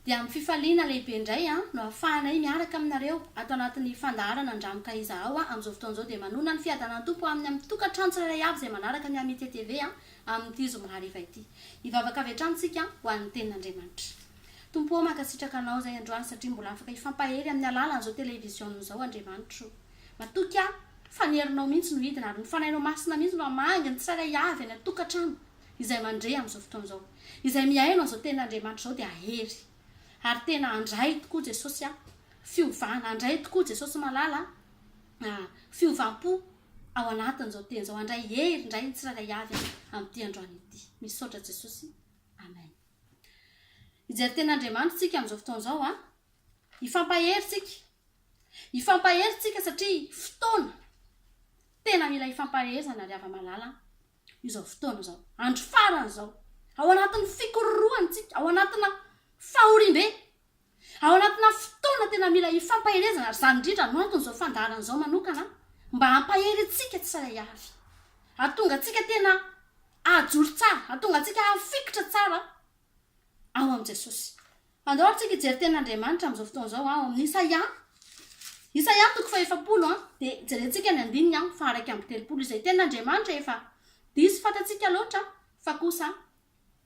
Dia amin'ny fifaliana lehibe indray no ahafahanay miaraka aminareo ato anatin'ny fandaharana Andramo Ka Iza Ao amin'izao fotoana izao dia manonona ny fiadanan'ny Tompo amin'ny amin'ny tokantrano tsirairay avy izay manaraka ny Amitié TV amin'ity zoma hariva ity. Hivavaka avy hatrany isika ho an'ny tenin'Andriamanitra. Tompo ô mankasitraka Anao izay androany satria mbola afaka hifampahery amin'ny alalan'izao televiziona izao Andriamanitro. Matoky aho fa ny herinao mihitsy no hidina ary ny Fanahinao Masina mihitsy no hamangy ny tsirairay avy any an-tokantrano izay mandre amin'izao fotoana izao. Izay mihaino an'izao tenin'Andriamanitra izao dia hahery ary tena handray tokoa Jesosy a, fiovana, handray tokoa Jesosy malala a, fiovam-po ao anatin'izao teny izao, handray hery indray ny tsirairay avy amin'ity androany ity. Misaotra Jesosy. Amen. Hijery tenin'Andriamanitra isika amin'izao fotoana izao a. Hifampahery tsika. Hifampahery tsika satria fotoana tena mila hifampaherezana ry hava-malala izao fotoana izao. Andro farany izao. Ao anatin'ny fikororohana tsika, ao anatina fahoriambe, ao anatina fotoana tena mila hifampaherezana ary izany indrindra no anton'izao fandaharana izao manokana mba hampahery antsika tsirairay avy. Hahatonga antsika tena hahajoro tsara, hahatonga antsika hahafikitra tsara ao amin'i Jesosy. Andao ary tsika hijery tenin'Andriamanitra amin'izao fotoana izao ao amin'ny Isaia. Isaia toko fahefapolo dia jerentsika ny andininy faha-31 izay tenin'Andriamanitra efa diso fantatsika loatra fa kosa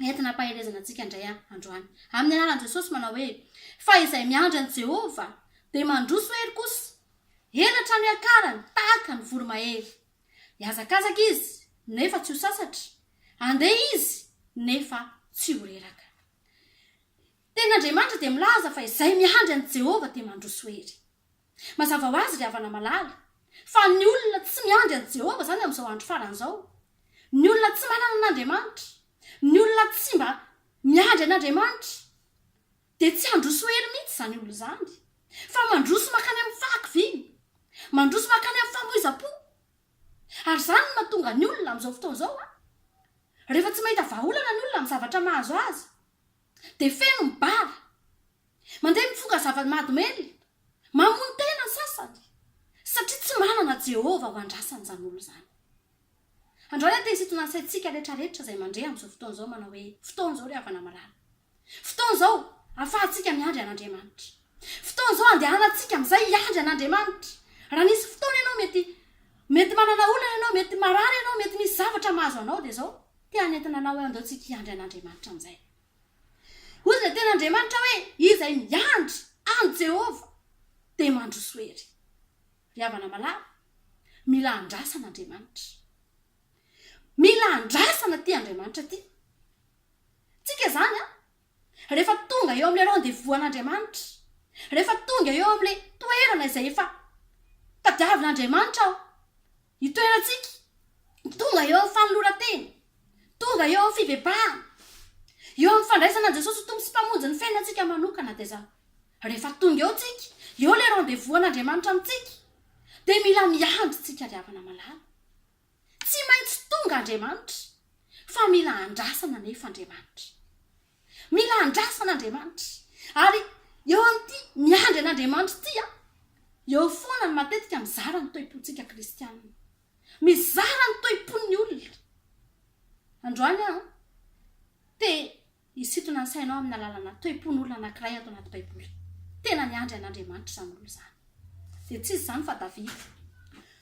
entina ampaherezana antsika indray androany. Amin'ny anaran'i Jesosy manao hoe, Fa izay miandry an'i Jehovah dia mandroso hery kosa, elatra no iakarany tahaka ny voromahery. Hihazakazaka izy nefa tsy ho sasatra, handeha izy nefa tsy ho reraka. Tenin'Andriamanitra dia milaza fa izay miandry an'i Jehovah dia mandroso hery. Mazava ho azy ry havana malala, fa ny olona tsy miandry an'i Jehovah izany amin'izao andro farany izao, ny olona tsy manana an'Andriamanitra, ny olona tsy mba miandry an'Andriamanitra, dia tsy handroso hery mihitsy izany olona izany, fa mandroso mankany amin'ny fahakiviana, mandroso mankany amin'ny famoizam-po. Ary izany no mahatonga ny olona amin'izao fotoana izao, rehefa tsy mahita vahaolana ny olona amin'ny zavatra mahazo azy, dia feno ny bara, mandeha mifoka zava-mahadomelina, mamono tena ny sasany, satria tsy manana Jehovah ho andrasany izany olona izany. Androany aho te hisintona ny saintsika rehetrarehetra izay mandre amin'izao fotoana izao manao hoe, fotoana izao ry havana malala. Fotoana izao ahafahantsika miandry an'Andriamanitra. Fotoana izao andehanantsika amin'izay hiandry an'Andriamanitra. Raha nisy fotoana ianao mety mety manana olana ianao, mety marary ianao, mety misy zavatra mahazo anao dia izao te hanentana anao hoe andao tsika hiandry an'Andriamanitra amin'izay. Hoy ilay tenin'Andriamanitra hoe izay miandry an'i Jehovah dia mandroso hery. Ry havana malala, mila andrasana Andriamanitra. Mila andrasana ity Andriamanitra ity. Tsika izany an, rehefa tonga eo amin'ilay rendez-vous an'Andriamanitra, rehefa tonga eo amin'ilay toerana izay efa tadiavin'Andriamanitra ao hitoerantsika, tonga eo amin'ny fanoloran-tena, tonga eo amin'ny fibebahana, eo amin'ny fandraisana an'i Jesosy ho Tompo sy Mpamonjy ny fiainantsika manokana dia izao, rehefa tonga eo tsika, eo ilay rendez-vous an'Andriamanitra amintsika, dia mila miandry tsika ry havana malala. Tsy maintsy tonga Andriamanitra, fa mila andrasana anefa Andriamanitra. Mila andrasana Andriamanitra. Ary eo amin'ity miandry an'Andriamanitra ity an, eo foana no matetika mizara ny toe-pontsika kristianina. Mizara ny toe-pon'ny olona. Androany aho te hisintona ny sainao amin'ny alalana toe-pon'olona anankiray ato anaty Baiboly. Tena niandry an'Andriamanitra izany olona izany. Dia tsy iza izany fa Davida.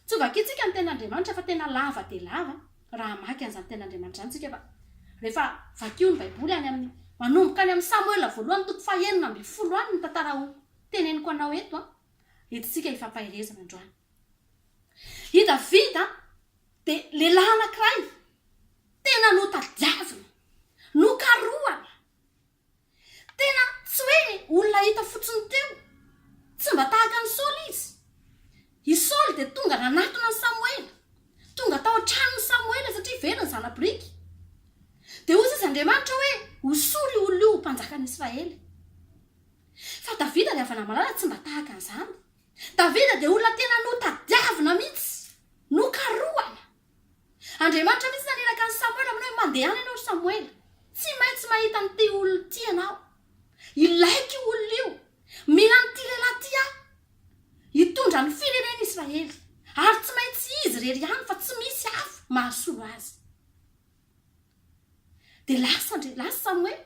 Tsy ho vakintsika ny tenin'Andriamanitra fa tena lava dia lava raha hamaky an'izany tenin'Andriamanitra izany isika fa rehefa vakio ny Baiboly any amin'ny manomboka any amin'ny Samoela voalohany toko fahenina ambin'ny folo any ny tantara ho teneniko anao eto an, entintsika hifampaherezana androany. I Davida dia lehilahy anankiray tena notadiavina, nokarohana. Tena tsy hoe olona hita fotsiny teo. Tsy mba tahaka an'i Saoly izy. I Saoly dia tonga nanatona an'i Samoela. Tonga tao an-tranon'i Samoela satria very ny zana-boriky. Dia hoy sisa Andriamanitra hoe, Hosory io olona io ho mpanjakan'i Israely. Fa Davida ry havana malala tsy mba tahaka an'izany. Davida dia olona tena notadiavina mihitsy, nokarohana. Andriamanitra mihitsy naniraka an'i Samoela manao hoe mandehana ianao ry Samoela. Tsy maintsy mahita an'ity olona ity ianao. Ilaiko io olona io. Mila an'ity lehilahy ity aho. Hitondra ny firenen'i Israely. Ary tsy maintsy izy irery ihany fa tsy misy hafa mahasolo azy. Dia lasa Andri-, lasa Samoela.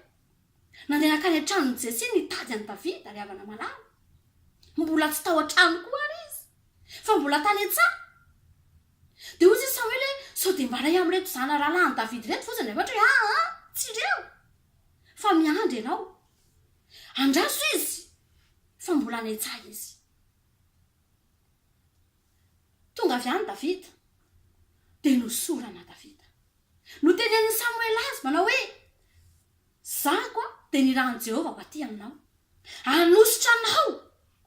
Nandeha nankany an-tranon'i Jese nitady an'i Davida ry havana malala. Mbola tsy tao an-trano koa ary izy, fa mbola tany an-tsaha. Dia hoy izy Samoela hoe, Sao dia mba iray amin'ireto zana rahalahin'i Davida ireto ve hozy Andriamanitra hoe, Aa, tsy ireo, fa miandry ianao. Andraso izy, fa mbola any an-tsaha izy. Tonga avy any Davida, dia nosorana Davida. Notenenin'i Samoela azy, manao hoe, Izaho dia nirahin'i Jehovah ho aty aminao, hanositra anao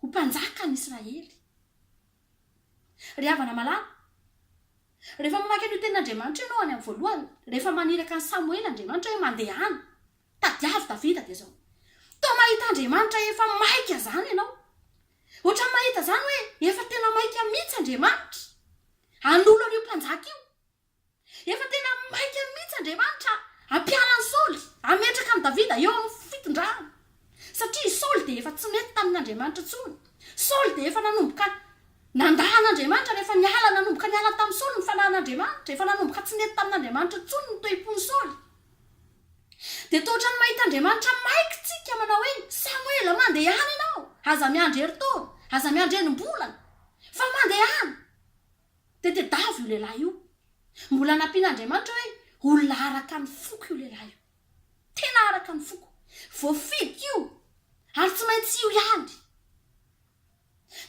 ho mpanjakan'ny Israely. Ry havana malala, rehefa mamaky an'io tenin'Andriamanitra io ianao any amin'ny voalohany, rehefa maniraka an'i Samoela Andriamanitra hoe mandehana, tadiavo Davida, dia izao, toa mahita Andriamanitra efa maika izany ianao. Ohatran'ny mahita izany hoe efa tena maika mihitsy Andriamanitra hanolo an'io mpanjaka io. Efa tena maika mihitsy Andriamanitra hampiala an'i Saoly, hametraka an'i Davida eo amin'ny fitondrana. Satria i Saoly dia efa tsy nety tamin'Andriamanitra intsony. Saoly dia efa nanomboka nandà an'Andriamanitra rehefa niala, nanomboka niala tamin'i Saoly ny fanahin'Andriamanitra. Efa nanomboka tsy nety tamin'Andriamanitra intsony ny toe-pon'i Saoly. Dia toa ohatran'ny mahita Andriamanitra maika tsika manao hoe, Samoela, mandehana ianao, aza miandry herintaona, aza miandry enim-bolana, fa mandehana. Dia tedavo io lehilahy io. Mbola nampian'Andriamanitra hoe, Olona araka ny foko io lehilahy io. Tena araka ny foko. Voafidiko io, ary tsy maintsy io ihany.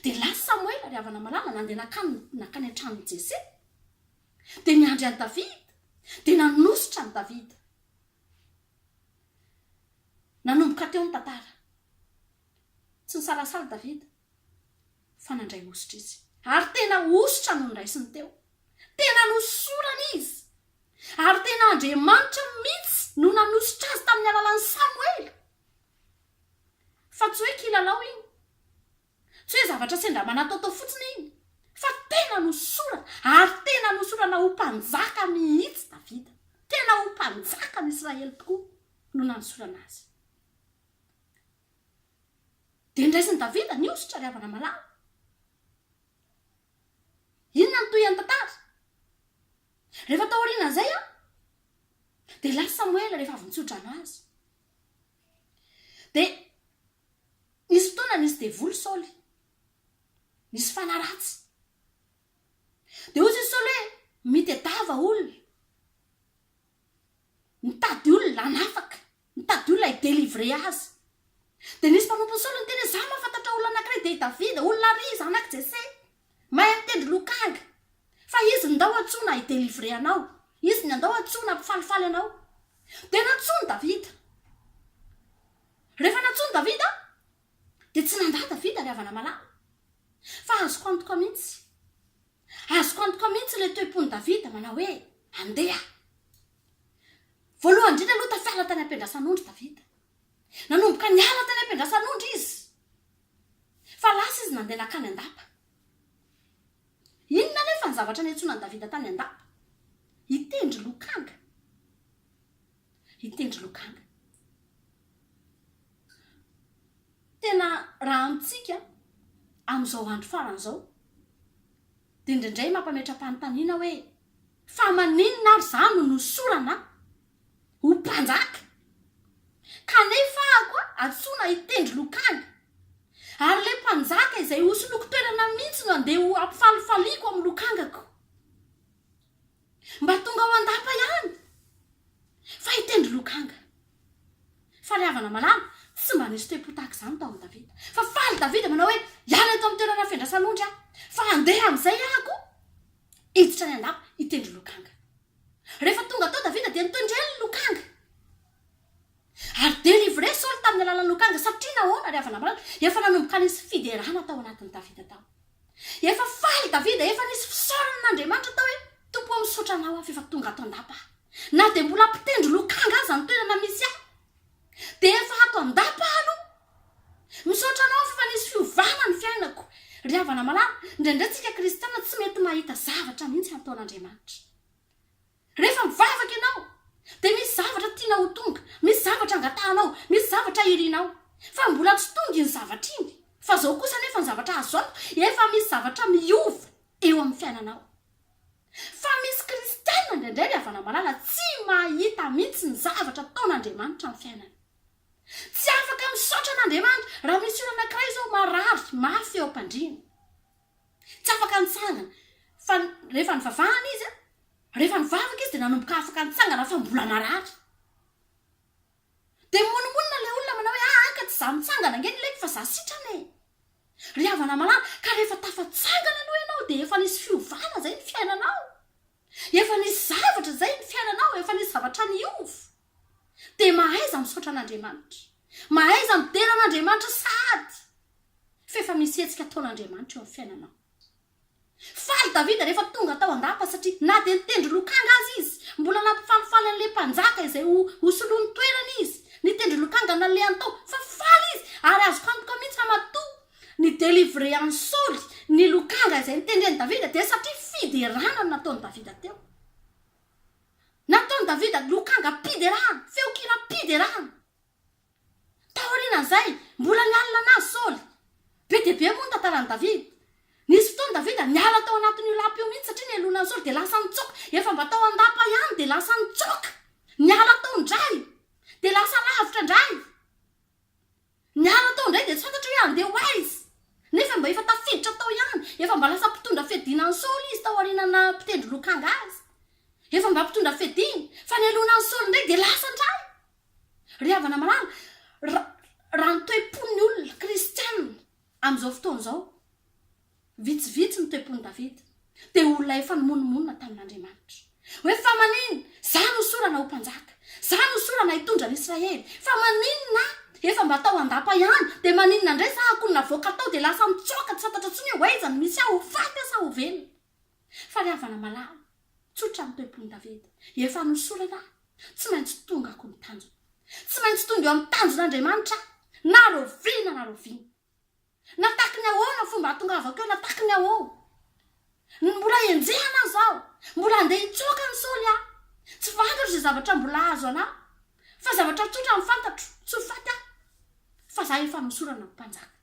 Dia lasa Samoela, ry havana malala, nandeha nankany, nankany an-tranon'i Jese. Dia niandry an'i Davida. Dia nanositra an'i Davida. Nanomboka teo ny tantara. Tsy nisalasala Davida. fa nandray hosotra izy. Ary tena hosotra no noraisiny teo. Tena nosorana izy. Ary tena Andriamanitra mihitsy no nanosotra azy tamin'ny alalan'i Samoela. Fa tsy hoe kilalao iny. Tsy hoe zavatra sendra manataotao fotsiny iny. Fa tena nosorana, ary tena nosorana ho mpanjaka mihitsy Davida. Tena ho mpanjakan'i Israely tokoa no nanosorana azy. Dia noraisin'i Davida ny hosotra ry havana malala. Inona no tohin'ny tantara? Rehefa taorianan'izay an, dia lasa Samoela rehefa avy nitsodrano azy. Dia nisy fotoana nisy devoly Saoly. Nisy fanahy ratsy. Dia hoy izy Saoly hoe, mitedava olona. Mitady olona hanafaka, mitady olona hi-delivrer azy. Dia nisy mpanompon'i Saoly niteny hoe, Izaho mahafantatra olona anankiray, dia i Davida, olona àry, zanak'i Jese, mahay mitendry lokanga. Fa izy no ndao antsoina hi-delivrer anao, izy no andao antsoina hampifalifaly anao. Dia nantsoiny Davida. Rehefa nantsoiny Davida, dia tsy nandà Davida ry havana malala. Fa azoko antoka mihitsy, Azoko antoka mihitsy ilay toe-pon'i Davida manao hoe, Andeha! Voalohany indrindra aloha tafiala tany am-piandrasan'ondry Davida. Nanomboka niala tany am-piandrasan'ondry izy. Fa lasa izy nandeha nankany an-dapa. Inona anefa ny zavatra niantsoana an'i Davida tany an-dapa? Hitendry lokanga. Hitendry lokanga. Tena raha amintsika amin'izao andro farany izao dia indraindray mampametra-panontaniana hoe fa maninona ary izaho no nosorana ho mpanjaka kanefa aho koa antsoina hitendry lokanga ary ilay mpanjaka izay hosoloiko toerana mihitsy no andeha ho ampifalifaliako amin'ny lokangako. Mba tonga ao an-dapa ihany fa hitendry lokanga. Fa ry havana malala, tsy mba nisy toe-po tahaka izany tao amin'i Davida. Fa faly Davida manao hoe, Hiala eto amin'ny toerana fiandrasan'ondry aho, fa handeha amin'izay aho hiditra any an-dapa hitendry lokanga. Rehefa tonga tao Davida dia notendreny ny lokanga. Ary délivré Saoly tamin'ny alalan'ny lokanga. Satria nahoana ry havana malala? Efa nanomboka nisy fiderana tao anatin'i Davida tao. Efa faly Davida, efa nisy fisaorana an'Andriamanitra tao hoe, Tompo ô, misaotra Anao aho fa efa tonga ato an-dapa aho. Na dia mbola mpitendry lokanga aza ny toerana misy ahy, dia efa ato an-dapa aho aloha. Misaotra Anao aho fa efa nisy fiovana ny fiainako. Ry havana malala, indraindray tsika kristiana tsy mety mahita zavatra mihitsy hataon'Andriamanitra. Rehefa mivavaka ianao, dia misy zavatra tianao ho tonga, misy zavatra angatahanao, misy zavatra irinao. Fa mbola tsy tonga iny zavatra iny. Fa izao kosa anefa ny zavatra azo antoka, efa misy zavatra miova eo amin'ny fiainanao. Fa misy kristiana indraindray ry havana malala tsy mahita mihitsy ny zavatra ataon'Andriamanitra amin'ny fiainany. Tsy afaka misaotra an'Andriamanitra raha misy olona anankiray izao marary mafy eo am-pandriana. Tsy afaka nitsangana. Fa rehefa nivavahana izy, rehefa nivavaka izy dia nanomboka afaka nitsangana fa mbola marary. Dia mimonomonona ilay olona manao hoe aa ka tsy za mitsangana ange no ilaiko fa za sitrana e! Ry havana malala, ka rehefa tafatsangana aloha ianao dia efa nisy fiovana izay ny fiainanao. Efa nisy zavatra izay ny fiainanao, efa nisy zavatra niova. Dia mahaiza misaotra an'Andriamanitra. Mahaiza midera an'Andriamanitra sahady fa efa misy hetsika ataon'Andriamanitra eo amin'ny fiainanao. Faly Davida rehefa tonga tao an-dapa satria na dia nitendry lokanga aza izy, mbola nampifalifaly an'ilay mpanjaka izay ho hosoloany toerana izy. Nitendry lokanga nalehany tao fa faly izy ary azoko antoka mihitsy fa matoa ni-delivrer an'i Saoly ny lokanga izay nitendren'i Davida dia satria fiderana no nataon'i Davida teo. Nataon'i Davida lokangam-piderana, feon-kiram-piderana. Taorianan'izay, mbola nialona an'azy Saoly. Be dia be moa ny tantaran'i Davida. Nisy fotoana Davida niala tao anatin'io lapa io mihitsy satria nialona an'i Saoly dia lasa nitsoaka. Efa mba tao an-dapa ihany dia lasa nitsoaka. Niala tao indray. Dia lasa lavitra indray. Niala tao indray dia tsy fantatra hoe handeha ho aiza. Nefa mba efa tafiditra tao ihany. Efa mba lasa mpitondra fiadiana an'i Saoly izy tao aoriana naha mpitendry lokanga azy. Efa mba mpitondra fiadiana. Fa nialona an'i Saoly indray dia lasa indray. Ry havana malala, raha ny toe-pon'ny olona kristiana amin'izao fotoana izao, vitsivitsy ny toe-pon'i Davida, dia olona efa nimonomonona tamin'Andriamanitra. Hoe fa maninona? Izaho nosorana ho mpanjaka, izaho nosorana hitondra ny Israely, fa maninona aho? Efa mba tao an-dapa ihany, dia maninona indray izaho akory navoaka tao dia lasa nitsoaka tsy fantatra intsony hoe ho aiza no misy ahy, ho faty aho sa ho velona? Fa ry havana malala, tsotra ny toe-pon'i Davida, efa nosorana aho, Tsy maintsy tongako ny tanjona. Tsy maintsy tonga eo amin'ny tanjon'Andriamanitra aho, na rahoviana na rahoviana. Na tahaky ny ahoana ny fomba hahatongavako eo, na tahaky ny ahoana. Mbola henjehana aho izao. Mbola handeha hitsoaka an'i Saoly aho. Tsy fantatro izay zavatra mbola hahazo an'ahy. Fa zavatra tsotra no fantatro, tsy ho faty aho. Fa izaho efa nosorana ho mpanjaka.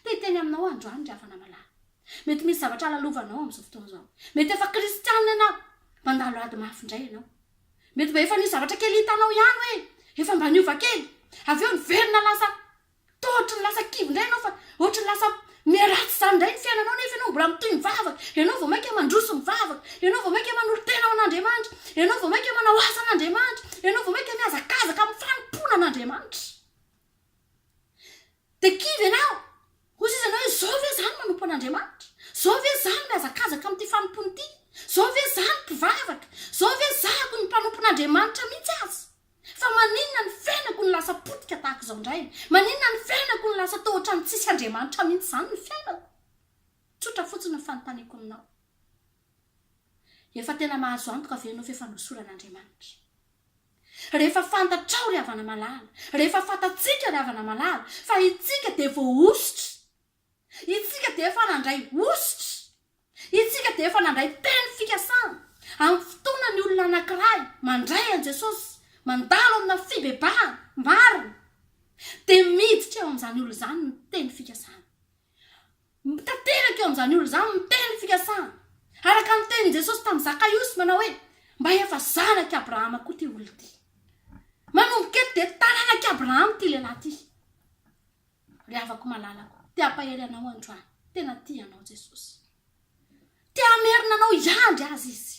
Te hiteny aminao aho androany ry havana malala. Mety misy zavatra lalovanao amin'izao fotoana izao. Mety efa kristianina ianao, mandalo ady mafy indray ianao. Mety mba efa nisy zavatra kely hitanao ihany hoe efa mba niova kely. Avy eo niverina lasa toa ohatry ny lasa kivy indray ianao fa ohatry ny lasa miharatsy izany indray ny fiainanao nefa ianao mbola mitohy mivavaka. Ianao vao mainka mandroso mivavaka. Ianao vao mainka manolo-tena ho an'Andriamanitra. Ianao vao mainka manao asa an'Andriamanitra. Ianao vao mainka mihazakazaka amin'ny fanompoana an'Andriamanitra. Dia kivy ianao. Hoy sisa ianao hoe, Izao ve izaho no manompo an'Andriamanitra? Izao ve izaho no mihazakazaka amin'ity fanompoana ity? Izao ve izaho no mpivavaka? Izao ve izaho no mpanompon'Andriamanitra mihitsy aza? Fa maninona ny fiainako no lasa potika tahaka izao indray? Maninona ny fiainako no lasa toa ohatran'ny tsisy Andriamanitra mihitsy izany ny fiainako? Tsotra fotsiny ny fanontaniako aminao. Efa tena mahazo antoka ve ianao fa efa nosoran'Andriamanitra? Rehefa fantatrao ry havana malala, rehefa fantatsika ry havana malala fa itsika dia voahosotra, itsika dia efa nandray hosotra, itsika dia efa nandray teny fikasana, amin'ny fotoana ny olona anankiray mandray an'i Jesosy, mandalo amina fibebahana marina, dia miditra eo amin'izany olona izany ny teny fikasana. Tanteraka eo amin'izany olona izany ny teny fikasana. Araka ny tenin'i Jesosy tamin'i Zakaiosy manao hoe, Mba efa zanak'i Abrahama koa ity olona ity. Manomboka eto dia taranak'i Abrahama ity lehilahy ity. Ry havako malalako, te hampahery anao androany. Tena tia anao Jesosy. Te hamerina anao hiandry azy Izy.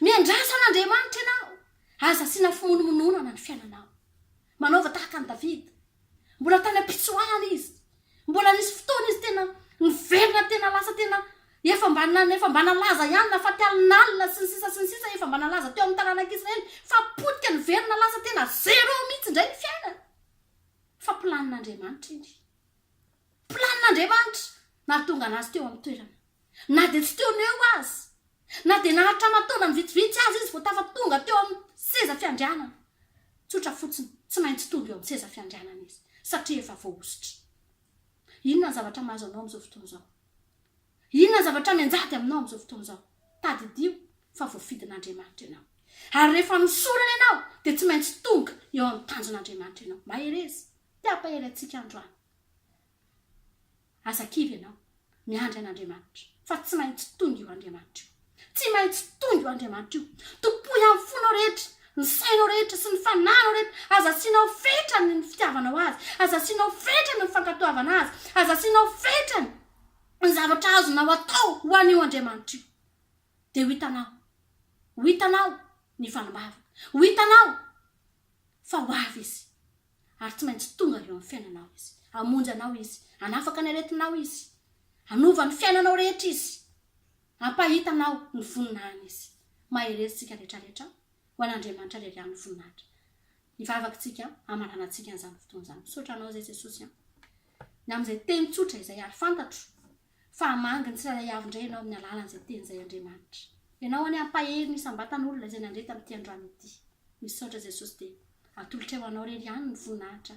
Miandrasa an'Andriamanitra ianao. Aza asiana fimonomononana ny fiainanao. Manaova tahaka an'i Davida. Mbola tany am-pitsoahana izy. Mbola nisy fotoana izy tena niverina tena lasa tena efa mba na efa mba nalaza ihany nafaty alinalina sy ny sisa sy ny sisa efa mba nalaza teo amin'ny taranak'Israely fa potika niverina lasa tena zéro mihitsy indray ny fiainany. Fa planin'Andriamanitra iny. Planin'Andriamanitra nahatonga anazy teo amin'ny toerana. Na dia tsy teo no eo aza. Na dia naharitra aman-taonany vitsivitsy aza izy vao tafatonga teo amin'ny seza fiandrianana. Tsotra fotsiny, tsy maintsy tonga eo amin'ny seza fiandrianana izy, satria efa voahosotra. Inona ny zavatra mahazo anao amin'izao fotoana izao? Inona ny zavatra mianjady aminao amin'izao fotoana izao? Tadidio fa voafidin'Andriamanitra ianao. Ary rehefa nosorana ianao, dia tsy maintsy tonga eo amin'ny tanjon'Andriamanitra ianao. Mahereza. Te hampahery antsika androany. Aza kivy ianao, miandry an'Andriamanitra, fa tsy maintsy tonga io Andriamanitra io. Tsy maintsy tonga io Andriamanitra io. Tompoy amin'ny fonao rehetra. Ny sainao rehetra sy ny fanahinao rehetra, aza asianao fetrany ny fitiavanao Azy, aza asianao fetrany ny fankatoavana Azy, aza asianao fetrany ny zavatra azonao atao ho an'io Andriamanitra io. Dia ho hitanao, ho hitanao ny valim-bavaka, ho hitanao fa ho avy Izy, ary tsy maintsy tonga eo amin'ny fiainanao Izy. Hamonjy anao Izy, hanafaka ny aretinao Izy, hanova ny fiainanao rehetra Izy. Hampahita anao ny voninahiny Izy. Mahereza isika rehetra rehetra ho an'Andriamanitra irery ihany ny voninahitra. Hivavaka isika hamaranantsika an'izany fotoana izany. Misaotra Anao izay Jesosy an. Ny amin'izay teny tsotra izay ary fantatro fa hamangy ny tsirairay avy indray Ianao amin'ny alalan'izay teny izay Andriamanitra. Ianao anie hampahery ny isam-batan'olona izay nandre tamin'ity androany ity. Misaotra Jesosy dia atolotray ho Anao irery ihany ny voninahitra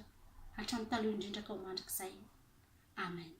hatramin'ny taloha indrindra ka ho mandrakizay. Amen.